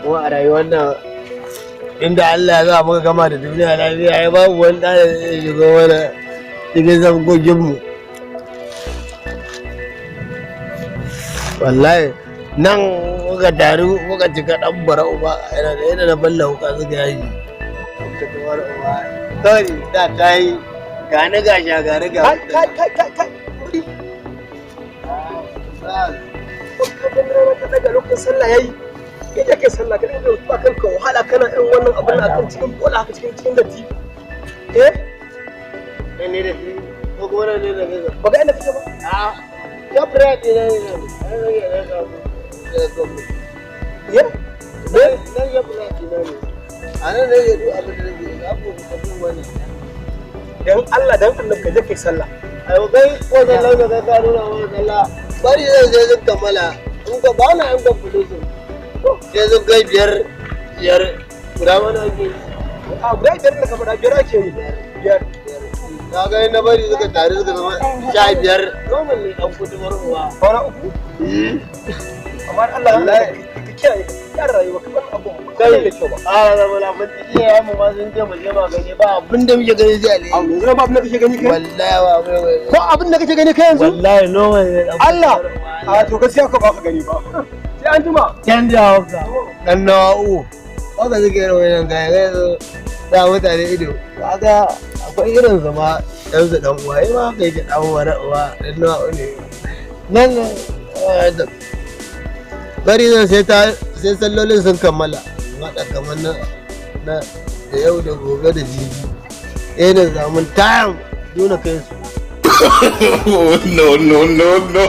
Kuma a rayuwar nan, inda Allah ya za muka gama da duniya lafiya, ya babu wani ɗa da zai shigo mana cikin sabgogin mu. Wallahi nan muka taru muka cika ɗan bara uba yana da yana da balla wuka suka yaji. Kawai da ta yi gani ga shagari ga. Kai, kai, kai, kai, kai. Ka gani rana ta daga, lokacin sallah yayi. Kai da kai sallah, ka dinga ba kanka wahala, kana irin wannan abun akan cikin bola haka, cikin datti. Eh? Nan ne da shi ko kuma nan ne da kai? Ba ga inda kake ba. A Shoprite ne ne ne. Eh? Nan Shoprite ne ne. A nan ne duk abin da nake yi, abu ka bin wani. Dan Allah dan Annabi, ka je kai sallah. Ai kai ko sallah da kai ka nuna wani sallah. Bari zan sai sun kammala. In ka ba na in competition. Sai sun kai biyar biyar guda mana ake yi. A guda biyar da ka faɗa, biyar ake yi. Biyar. Ka ga na bari suka taru suka zama 15. Normal ne ɗan kutumar uwa. Kwana uku. Amma Allah ya ka kiyaye, ka gyara rayuwa ka, wannan abu Kai. kai da kyau ba. A zama na mun iya mu ma sun ce mu je ma gani, ba abin da muke gani sai alheri. Yanzu ba abin da kake gani kai. Wallahi ba abin da Ko abin da kake gani kai yanzu? Wallahi normal ne dan. Allah. A to gaskiya ko ba ka gani ba. Sai an jima. Canja hauka. Dan nawa'u. Haka suke irin wannan kayan kai su da mutane ido. Kaga akwai irin su ma dan su dan uwa, ma haka yake dan uwa uwa dan nawa'u ne. Nan bari zan sai ta sai sallolin sun kammala. Haɗa kamar na da yau da gobe da jibi. Eh, na samun tayam dole kai su. No, no, no, no.